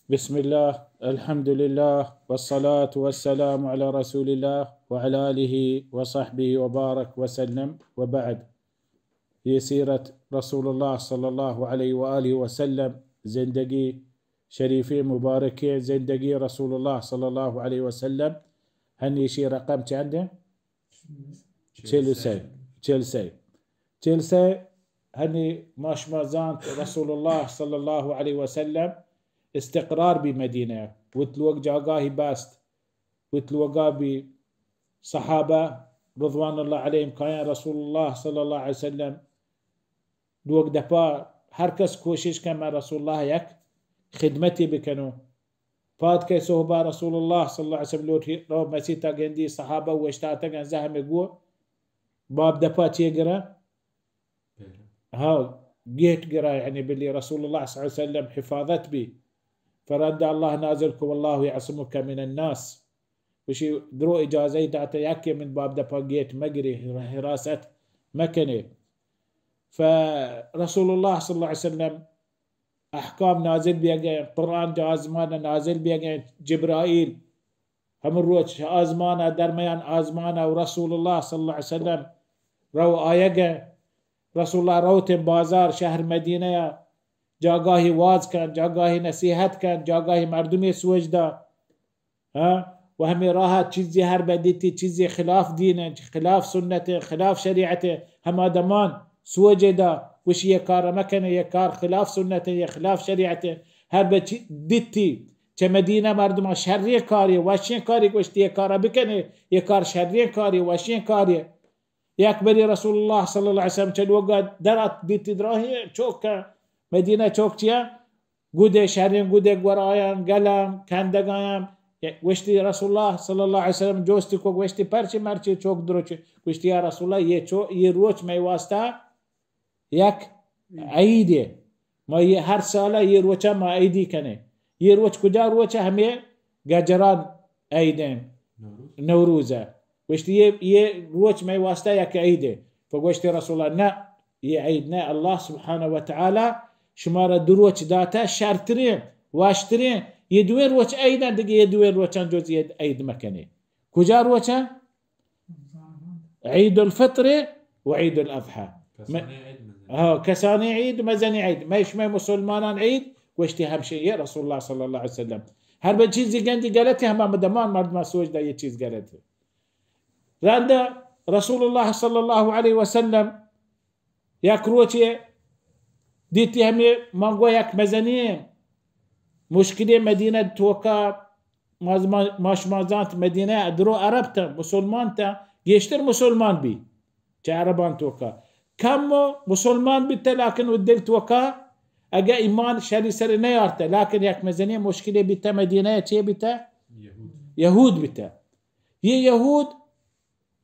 بسم الله، الحمد لله، والصلاة والسلام على رسول الله وعلى آله وصحبه وبارك وسلم، وبعد. یہ سیرت رسول اللہ صلی اللہ علیہ وآلہ وسلم، زندگی شریفی مبارکی زندگی رسول اللہ صلی اللہ علیہ وسلم، ہنی شی رقم چند؟ چل و سئے. چل و سئے. چل و سئے. ہنی ما شما زانت رسول اللہ صلی اللہ علیہ وسلم استقرار بی مدینہ، وت لوگ جاگاہی بست، وت لوگا بی. صحابہ رضوان اللہ علیہم کایاں رسول اللہ صلی اللہ علیہ وسلم لوگ دپا، ہر کس کوشش کن من رسول اللہ یک خدمتی بکنوں. پاد کہ صحبا رسول اللہ صلی اللہ علیہ وسلم لوٹی رو مسیتا گندی، صحابہ وشتاتگن زہم گو باب دپا چی گرا؟ ہاں، گیٹ گرا، یعنی بلی رسول اللہ صلی اللہ علیہ وسلم حفاظت بی. فرند اللہ نازل کو، واللہ یعصمک من الناس. وشی درو اجازہ داتا یکی من باب دپا گیٹ مگری، حراست مکنی. فرسول اللہ صلی اللہ علیہ وسلم احکام نازل بیگئے، قرآن جا آزمان نازل بیگئے، جبرائیل ہمے روچ آزمان ء درمیان آزمان ء و رسول اللہ صلی اللہ علیہ وسلم رو آیگ ء. رسول اللہ روت بازار شہر مدینہ ء، جاگاہی واز کن، جاگاہی نصیحت کن، جاگاہی مردمی سوج دا. ہاں؟ و ہمے راہ ء چیزی ہر بدیتی، چیزی خلاف دین ء، خلاف سنت ء، خلاف شریعت ء، ہما دمان سوج ء دا، گوشی یہ کار مکنے، یہ کار خلاف سنت ء، یہ خلاف شریعت ء. ہر بچی دیتی چہ مدینہ مردماں شریں کارے، وشیں کارے گوشتی، یہ کارا بکنے، یہ کار شریں کارے، وشیں کارے. یک بری رسول اللہ صلی اللہ علیہ وسلم چہ لوگا درات، دیتی دراہیں چوک، مدینہ چوک چیا، گودے شریں گودے گور آیاں، گلاں، کندگ آیاں. گوشتی رسول اللہ صلی اللہ علیہ وسلم جوستی کو، گوشتی پرچے مرچی چوک دروچے؟ گوشتی یا رسول اللہ، یہ چو، یہ روچ مئے واسطہ یک عیدے. ما یہ ہر سالہ یہ روچا ما عیدی کنے. یہ روچ کجا روچ؟ ہمیں گجران عیدیں، نوروز ء. گوشتی یہ، یہ روچ مئے واسطہ یک عیدے. تو گوشتی رسول اللہ، نہ، یہ عید نہ، اللہ سبحانہ و تعالی شمارا دو روچ داتا، شرترین، واشترین. یہ دوئیں روچ عیدن، دیگه یہ دوئیں روچان جز یہ عید مکنے. کجا روچن؟ عید الفطر و عید الاضحی. کسانی عید مزنی. ہاں، کسانی عید، مزنی عید. مئے شمئے مسلمانان عید گوشتی ہمشی یہ رسول اللہ صلی اللہ علیہ وسلم. ہر بہ چیزی گندی غلطی، ہما دمان مردم سوج دا یہ چیز غلطی. رند رسول اللہ صلی اللہ علیہ وسلم یک روچے دیتی ہمے، ما گو یک مزنی مشکلی مدینہ توکا، ما، ما، ما شما زانت مدینہ درو عرب تا، مسلمان تا، گیشتر مسلمان بی چہ عربان توکا. کم مسلمان بیتا، لیکن و دل توکا اگہ ایمان شری سر نیارتا، لیکن یک مزنی مشکلی بیتا مدینہ، چے بیتا؟ یہود. یہود بیتا. یہ یہود،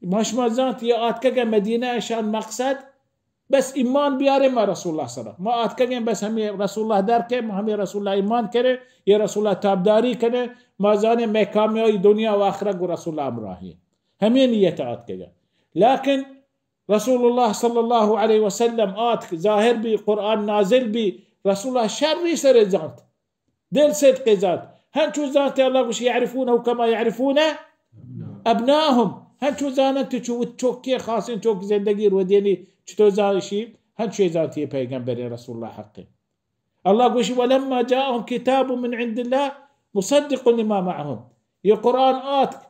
ما شما زانت، یہ آتکگہ مدینہ، اشان مقصد بس ایمان بیارے ما رسول اللہ صلی اللہ. ما آتکگیں بس ہمیں رسول اللہ در کے، ما ہمیں رسول اللہ ایمان کرے، یہ رسول اللہ تابداری کرے، ما زانے میں کامیابی دنیا و آخرت گو رسول اللہ ہمراہی. ہمیں نیت آتکگہ. لیکن رسول اللہ صلی اللہ علیہ وسلم آتک، ظاہر بی، قرآن نازل بی، رسول اللہ شری سر زانت. دل صدق زانت. ہنچو زانت اللہ گوش، یعرفونه کما یعرفون ابناهم. ہنچو زانت چو چوکی خاصیں چوک زندگی رو دینی چطور زانشی، ہنچو زانت یہ پیغمبر رسول اللہ حق. اللہ گوش، ولما جاءهم كتاب من عند الله مصدق لما معهم. یہ قرآن آتک،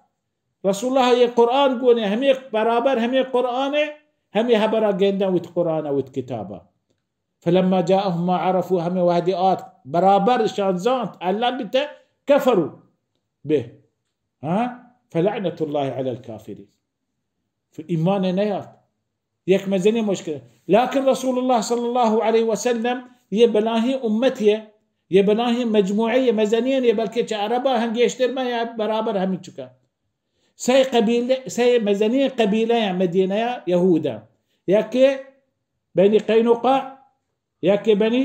رسول اللہ یہ قرآن گونے، ہمیں برابر ہمیں قرآن ہے، ہمیں حبرہ گندن وت قرآن وت کتابہ. فلما جاءهم ما عرفوا، ہمیں وحدی آت برابر شان زانت، اللہ بیتا، کفروا به. ہاں؟ فلعنت اللہ علی الکافرین. ایمان نیارت. یک مزنی مشکل. لیکن رسول اللہ صلی اللہ علیہ وسلم یہ بلاہیں امتی ہے، یہ بلاہیں مجموعہ، یہ مزنی ہے، بلکہ چہ عربا ہم گیشتر میں یا برابر ہمیں چکا. سئے قبیلہ، سئے مزنیں قبیلہ ایں مدینہ ء یہود ء. یکے بنی قینقاع، یکے بنی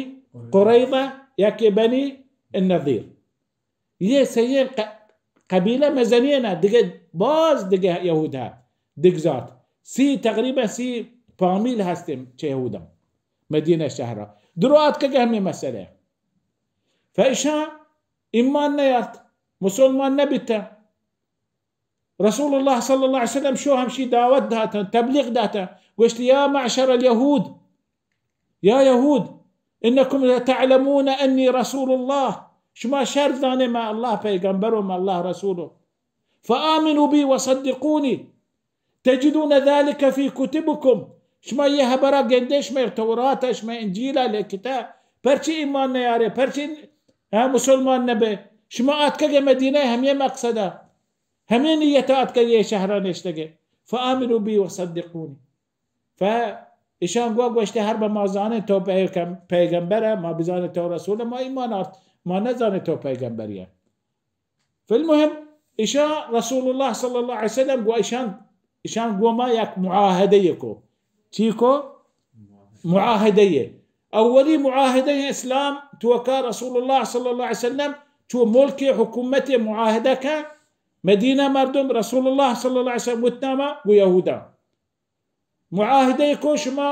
قریظہ، یکے بنی النضیر. یہ سئیں ق-، قبیلہ مزنیں ء، دگہ باز دگہ یہود ء دگہ زات. سی، تقریباً سی فامیل ہستیں چہ یہوداں مدینہ شہر ء. درو آتکگ ہمیں مسئلہ. فیشاں ایمان نیارت، مسلمان نبیتہ۔ رسول اللہ صلی اللہ علیہ وسلم شو ہمشی دعوت داتہ، تبلیغ داتہ، گوشت: یا معشر الیہود، یا یہود، انکم لتعلمون انی رسول اللہ، شما شر زانے من اللہ پیغمبروں، من اللہ رسولوں، فآمنوا بی وصدقونی، تجدون ذلك فی کتبکم، شما یہ حبرہ گندے، شما تورات، شما انجیل لکھتہ، پرچی ایمان نیارے، پرچی، ہاں، مسلمان نبے؟ شما آتکگے مدینہ ہمیں مقصدہ، ہمیں نیت آتکگے شہرہ نشتگے، فآمنوا بی وصدقونی۔ ف ایشان گوا گوشتے: ہر بہ ما زانیں تو پیغم-، پیغمبر ہے، ما بزانیں تو رسول ہے، ما ایمان آرت، ما نزانیں تو پیغمبری ہے۔ فی المهم، ایشان رسول اللہ صلی اللہ علیہ وسلم گو ایشان، ایشان گو ما یک معاہدہ کو۔ چی کو؟ معاہدہ۔ اولی معاہدہ اسلام توکا رسول اللہ صلی اللہ علیہ وسلم چو ملک حکومت معاہدہ کا مدینہ مردم، رسول اللہ صلی اللہ علیہ وسلم وتناما گو یہودا معاہدہ کو شما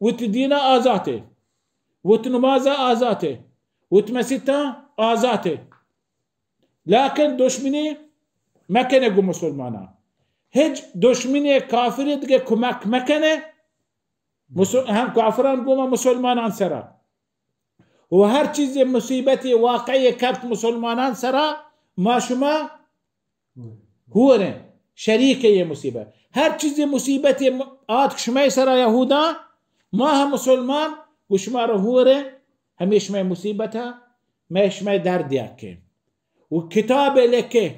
وت دینا آزاتے، وت نمازا آزاتے، وت مسیتا آزاتے، لیکن دشمنی مکنے گو مسلمانا، ہچ دشمنی کافری دگہ کمک مکنے، مسل-، ہم کافران گوما مسلمانان سرا۔ و ہر چیز مصیبت واقعی کپت مسلمانان سرا، ما شما ہوریں، شریک یہ مصیبت۔ ہر چیز مصیبت آتک شمئے سرا یہودان، ما ہم مسلمان، گو شما را ہوریں، ہمیں شمئے مصیبت، میں شمئے درد یکیں۔ و کتاب لکھے،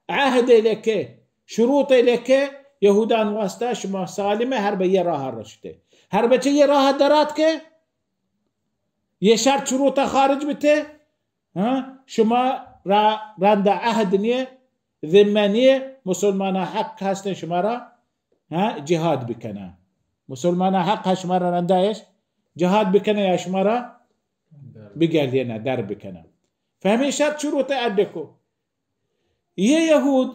عہد لکھے، شروط لکھے، یہودان واسطہ شما سالم ہے، ہر بہ یہ راہ رشتے۔ ہر بچے یہ راہ درات کے، یہ شرط شروط خارج بتے، ہاں، شما را رند عہد نیے، ذمہ نیے، مسلمان حق ہستیں شما را، ہاں، جہاد بکنن۔ مسلمان حق ہست شما را رندا اش جہاد بکنن یا شما را بگردینن، در بکنن۔ فہمی شرط شروط اڈ کو۔ یہ یہود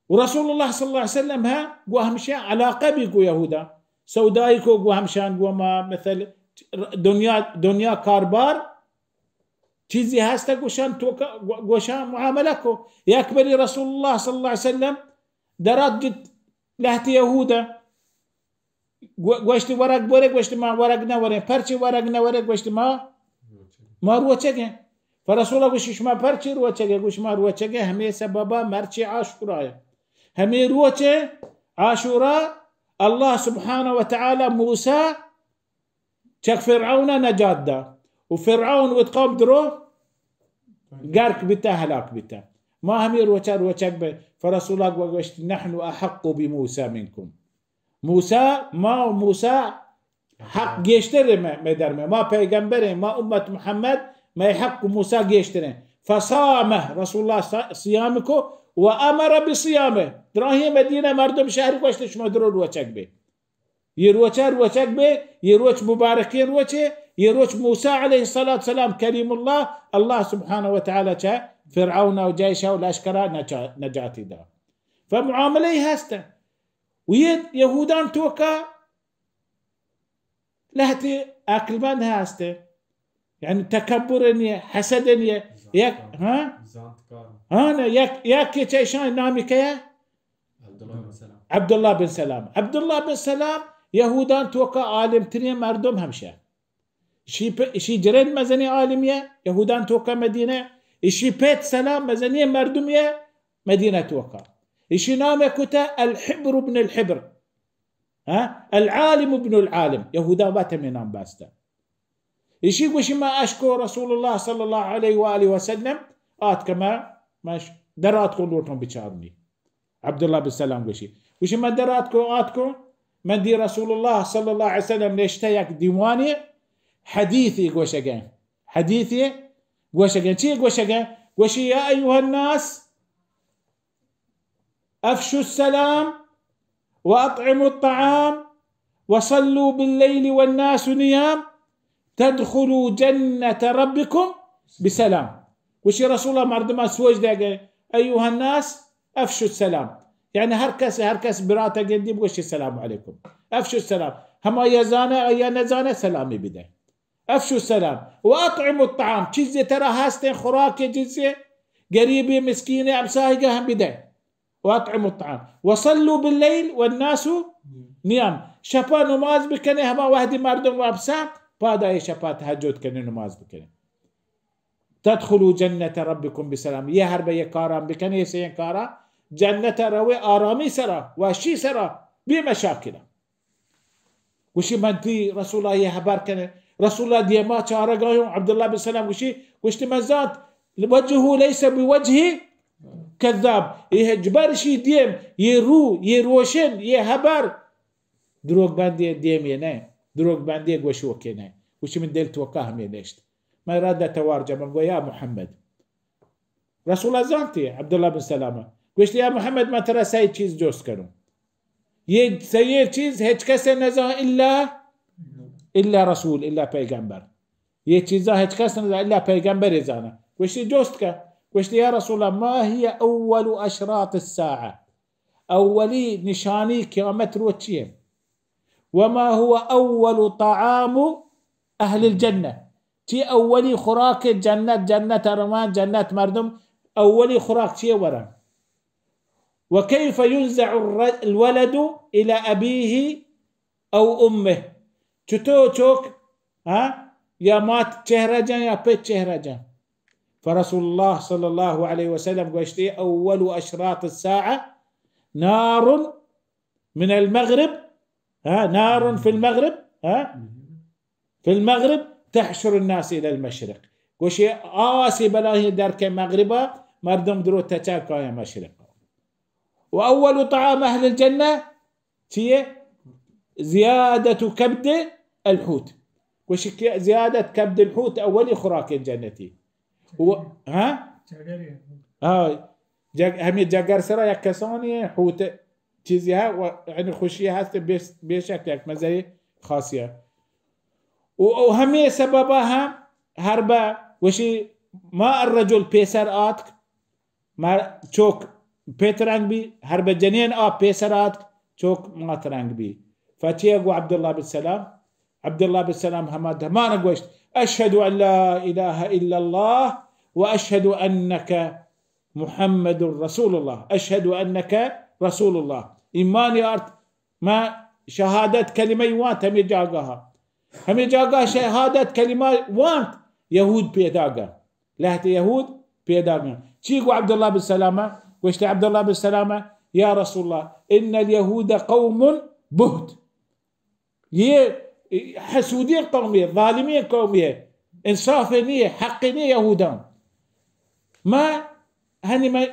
و رسول اللہ صلی اللہ علیہ وسلم ہا گو ہمشان علاقہ بی گو یہودا۔ سودائی کو گو ہمشان گو ما مثل دنیا، دنیا کاربار چیزی ہستا گوشان توکا، گو-، گوشان معاملہ کو۔ یک بری رسول اللہ صلی اللہ علیہ وسلم درات گت لہتی یہودا۔ گو-، گوشتی ورگ بورے، گوشتی ما ورگ نہ وریں۔ پرچی ورگ نہ ورے؟ گوشتی ما، ما روچگیں۔ فرسول گوشی شما پرچی روچگے؟ گوشی ما روچگے ہمیں سببا مرچی عاشورا ہے۔ ہمیں روچ عاشورا اللہ سبحانہ و تعالی موسی چک فرعون نجات دا و فرعون وت قوم درو گرک بیتا، ہلاک بیتا۔ ما ہمیں روچا روچگ بے۔ فرسول گوشت: نحن احق بموسی منکم۔ موسی، ما و موسی حق گیشتر مئے، مئے درمیان۔ ما پیغمبریں، ما امت محمد، مئے حق موسی گیشتریں۔ فصامہ، رسول اللہ ص-، صیام کو و امر بصیامہ۔ دراہیں مدینہ مردم شہر گوشت شما درو روچگ بے۔ یہ روچا روچگ بے، یہ روچ مبارکیں روچے، یہ روچ موسی علیہ الصلوۃ والسلام کلیم اللہ، اللہ سبحانہ و تعالی چہ فرعون و جیشا و لشکرا نجا-، نجاتی دا۔ فمعاملہ ہست۔ و یہ یہودان توکا لہتے عقلمند ہست۔ یعنی تکبر نیہ، حسد نیہ۔ یک، ہاں؟ ہاں نا، یک، یک کہ چہ ایشان نامی کیا؟ عبداللہ بن سلام۔ عبداللہ بن سلام یہودان توکا عالم ترین مردم ہمشہ۔ اشی پ-، اشی جرند مزنی عالمیہ، یہودان توکا مدینہ، اشی پت سلام مزنی مردمیہ مدینہ توکا۔ اشی نام کتا الحبر ابن الحبر۔ ہاں؟ العالم ابن العالم، یہودا وت ہمیں نام بستا۔ ایشی گوشی، ما اشکو رسول اللہ صلی اللہ علیہ و آلہ وسلم آتکہ ما، ما اش-، در آتکو لوٹوں بچارنی۔ عبداللہ بن سلام گوشی، گوشی، من در آتکو، آتکو، من دی رسول اللہ صلی اللہ علیہ وسلم نشتہ یک دیوانی حدیثی گوشگیں۔ حدیثی گوشگیں۔ چی گوشگیں؟ گوشی، یا ایها الناس، افشوا السلام واطعموا الطعام وصلوا بالليل والناس نيام تدخلوا جنة ربكم بسلام۔ گوشی رسول اللہ مردمان سوج دے گئے، ایها الناس افشوا السلام، یعنی ہر کس، ہر کس براتا گندی بگوشی السلام علیکم، افشوا السلام، ہما یا زانے یا نزانے سلامی بدے۔ افشوا السلام واطعموا الطعام، چیزے ترا ہستیں خوراکے، چیزے غریبے، مسکینے، ہمساہگا ہم بدئے۔ واطعموا الطعام وصلوا بالليل والناس نيام، شپا نماز بکنے، ہما وہدی مردم وپساں، پادا اے شپا تہجد کنے، نماز بکنے۔ تدخلوا جنة ربكم بسلام، یہ ہر بہ یہ کاران بکنے، یہ سین کاران، جنت روے آرامی سرا، وشی سرا، بے مشاکل۔ گوشی، من تی رسول اللہ یہ حبر کنے۔ رسول اللہ دیما چارگایوں، عبداللہ بن سلام گوشی، گوشتی، من زانت، وجهه ليس بوجه كذاب۔ یہ ہچبر شی دیم، یہ رو، یہ روشن، یہ حبر، دروگ بندی دیم یہ نہ، دروگ بندی گوشوکے نہ۔ گوشی، من دل توکا ہمیں نشت۔ من رد توار جمن گو، یا محمد، رسول اللہ زانتی عبداللہ بن سلامہ۔ گوشتی، یا محمد، من ترا سئے چیز جست کنوں۔ یہ سئے چیز ہچ کس نزان الا، الا رسول، الا پیغمبر۔ یہ چیزاں ہچ کس نزان الا پیغمبر زانا۔ گوشتی، جست کا۔ گوشتی، یا رسول اللہ، ما هي اول اشراط الساعة؟ اولی نشانی قیامت روچ چی ہے؟ وما هو اول طعام اهل الجنة؟ چی اولی خوراک جنت، جنت روان، جنت مردم اولی خوراک چی ورن؟ وكيف ينزع الر-، الولد إلى أبيه أو أمه؟ چطور چوک، ہاں، یا مات چہرہ جان یا پت چہرہ جان؟ فرسول اللہ صلی اللہ علیہ وسلم گوشتی، اول اشراط الساعة نار من المغرب، ها، نار في المغرب، ها، في المغرب تحشر الناس إلى المشرق۔ گوشی، آسی بلاہیں در کے مغربا مردم درو تچا کایا مشرق۔ و اول طعام اهل الجنة چیے؟ زیادت کبد الحوت۔ گوشی کہ زیادت کبد الحوت اولی خوراک جنتی۔ و، ہاں؟ ہاں۔ جگ-، ہمیں جگر سرا یک کسانی حوت چیزی ہے، و یعنی خوشی ہست، بے، بے شک یک مزہ خاصی ہے۔ و، و ہمیں سببا ہم ہر با گوشی ما الرجل پیسر آتک، مر-، چوک پت رنگ بی، ہر بہ جنین آ پیسر آتک، چوک مات رنگ بی۔ فچیا گو عبداللہ بن سلام، عبداللہ بن سلام ہما دمان گوشت، اشهد ان لا اله الا الله و اشهد انک محمد رسول الله، اشهد انک رسول الله۔ ایمان آرت، ما شہادت کلمہ وانت ہمیں جاگہ۔ ہمیں جاگہ شہادت کلمہ وانت، یہود پیداگا۔ لہتے یہود پیداگا۔ چی گو عبداللہ بن سلامہ؟ گوشت عبداللہ بن سلامہ، یا رسول اللہ، ان الیہود قوم بہت۔ یہ حسودی قومی، ظالمی قومی، انصاف نہیں، حق نہیں یہودان۔ ما ہنی من،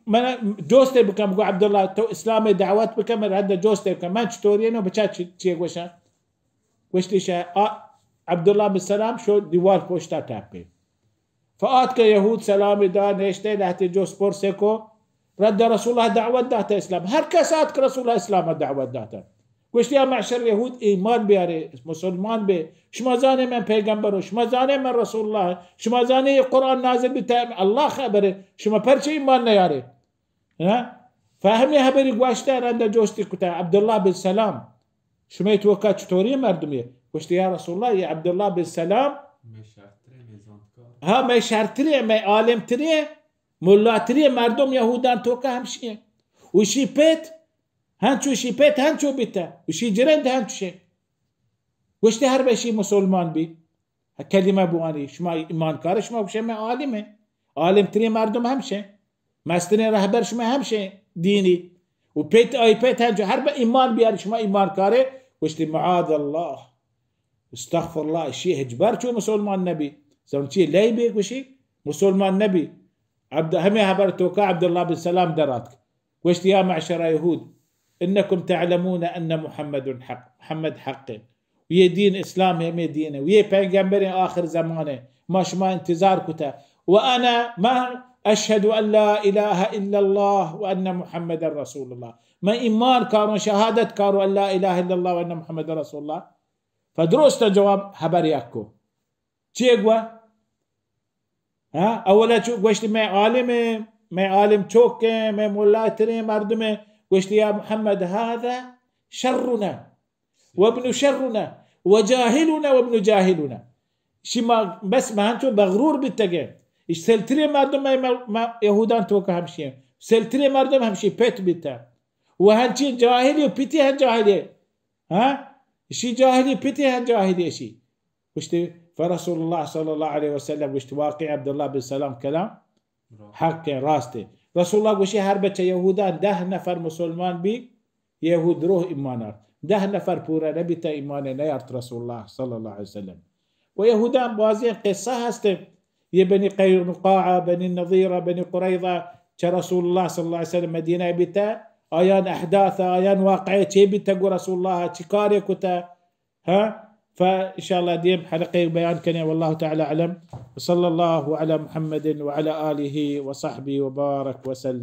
من جوست بکم، گو عبداللہ، تو اسلام دعوت بکم، من رد جوست بکم، من چطوری نو بچا چی، چی گوشن؟ گوشتی شا، آ، عبداللہ بن سلام شو دیوال پشتا ٹپی۔ فآتک یہود سلام دا نشتے لہتے جوست پرسے کو، رد رسول اللہ دعوت داتا اسلام۔ ہر کس آتک رسول اللہ اسلام دعوت داتا۔ گوشتی، یا معشر یہود، ایمان بیارے، مسلمان بے۔ شما زانے من پیغمبر ہوں، شما زانے من رسول اللہ، شما زانے یہ قرآن نازل بیتا، اللہ خبرے، شما پرچے ایمان نیارے؟ ہاں؟ فہمی حبری گوشتا، رندا جوستی کتا، عبداللہ بن سلام، شما توکا چطوری مردمی؟ گوشتی، یا رسول اللہ، یہ عبداللہ بن سلام، ہاں، میں شرتری، میں عالم تری، ملا تری مردم یہودان توکا ہمشی ہیں۔ وشی پیت، ہنچو شی پت ہنچو بیتہ، و شی جرند ہنچوشے۔ گوشتے، ہر بہ شی مسلمان بی، کلمہ بوانی، شما ایمان کارے، شما گوشے، من عالم ہیں۔ عالم ترین مردم ہمشے، مسترین رہبر شما ہمشے دینی۔ و پت، آئی پت ہنچو، ہر بہ ایمان بیاری، شما ایمان کارے۔ گوشتے، معاذ اللہ، استغفر اللہ، شی ہچبر چو مسلمان نبی۔ زن چی لئی بی گوشی، مسلمان نبی۔ عبد، ہمیں حبر توکا عبداللہ بن سلام دراتک۔ گوشت، یا معشر یہود، انکم تعلمون ان محمد حق، محمد حق۔ یہ دین اسلام ہے، ہمیں دین ہے۔ یہ پیغمبر آخر زمان ہے۔ ما شما انتظار کتا۔ وانا ما اشهد ان لا اله الا الله وان محمد رسول الله۔ من ایمان کاروں، شہادت کاروں، ان لا اله الا الله وان محمد رسول الله۔ فدرست جواب حبر یک کو۔ چے گوا؟ ہاں؟ اولا چو گوشت، میں عالم ہیں، میں عالم چوک ہیں، میں ملا ترین مردم ہیں۔ گوشت، یا محمد، هذا شرنا وابن شرنا وجاهلنا وابن جاهلنا۔ شی ما بس ما ہنچو مغرور بیتگے. اش سلترے مردم ما، ما یہودان توکا ہمشی ہیں. سلترے مردم ہمشی پت بیتا. و ہنچی جاہلی و پتی ہن جاہلی. ہاں؟ شی جاہلی پتی ہن جاہلی شی. گوشتی، فرسول اللہ صلی اللہ علیہ وسلم گوشت، واقعی عبداللہ بن سلام کلام حق ہیں، راست ہیں. رسول اللہ گوشی، ہر بچہ یہودان دہ نفر مسلمان بی، یہود روح ایمان آرت. دہ نفر پورا نبیتا ایمان نیارت رسول اللہ صلی اللہ علیہ وسلم. و یہودان بازیں قصہ ہستے، یہ بنی قینقاع، بنی نضیر، بنی قریظہ، چہ رسول اللہ صلی اللہ علیہ وسلم مدینہ بیتا، آیان احداث، آیان واقعہ چے بیتا گو رسول اللہ چی کارے کتا، ہاں؟ فإن شاء الله دیم حلقہ بیان کنیں. والله تعالى أعلم. وصلى الله على محمد وعلى آله وصحبه وبارك وسلم.